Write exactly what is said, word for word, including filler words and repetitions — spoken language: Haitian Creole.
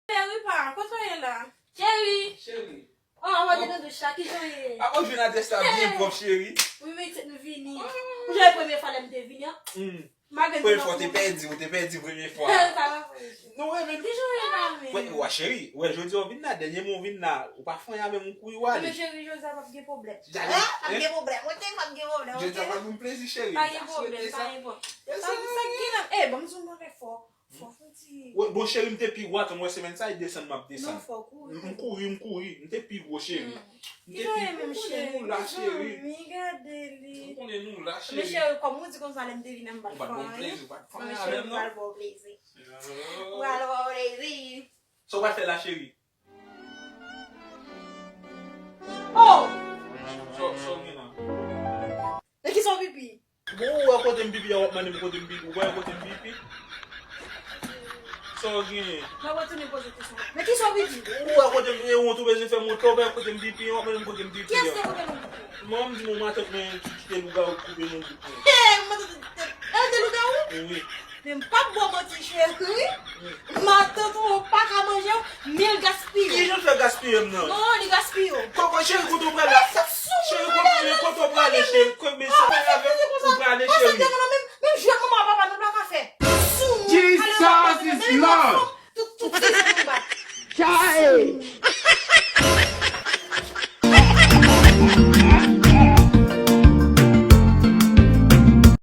Cheri pa, kote w ye la? Cheri. Cheri. Oh, an mande nan douch la, kijan w ye? Apa w jwenn adrès la byen pwòp, cheri? Wi, men se nou vini. Ou jwenn premye fwa lè m te vini an? Premye fwa w te pèdi, ou te pèdi premye fwa. Nou renmen nou. Kijan w ye la menm? Wè, wa cheri, wè jodi a w vin la, dènye mwa w vin la, ou pa fè anyen avè m, ou kouri w ale. Men cheri, jodi a p ap gen pwoblèm. Jodi a p ap gen pwoblèm, ok, p ap gen pwoblèm, ok? Jodi a p ap gen plezi, cheri. Pa gen pwoblèm, pa gen pwoblèm. Sa, sa k gen la? Eh, ban m di w yon bagay fò. Fò fouti. Bon cheri, m te pi gwo, tann wè semèn sa e desann m ap desann. Non, fò kouri. M kouri, m kouri. M te pi gwo, cheri. M te pi gwo, m konnen nou la, cheri. Mezanmi, gade li. M konnen nou la, cheri. Men cheri, kòm ou di konsa lè m te vin an m pa t fè anyen. Ou pa t fè anyen avè m non. Mwen cheri, m pral ba w plezi. M pral ba w plezi. Sa w pral fè la, cheri? Oh! Sa w gen la? Men kisa w pipi? Bon, ou wè kote m pipi a, w ap mande m kote m pipi. Ou pa wè kote m pipi? Sa w genyen? Mwen retounen poze kesyon. Men kisa w pipi? Ou wè kote m, e wont ou bezwen fè m wont la, ou pa wè kote m pipi, w ap mande m kote m pipi a. Kiyès te koupe nou pipi? Mwen, m di nou matant mwen ki kite lougawou koupe nou pipi. Hey, matant, e te lougawou? Wi. Men m p ap ba w manti, cheri. Matant ou pa ka manje w, men l gaspiye w. Kijan l fè gaspiye m nan? Non, li gaspiye w. Kòkò cheri, kote w prale? Cheri, kote w prale, cheri? Kote w prale, cheri? Ou prale, cheri? Menm jwèt manman papa nou pa ka fè. Soumoun. Jesus is Lord. Tout, tout sezon nou bat. Chai!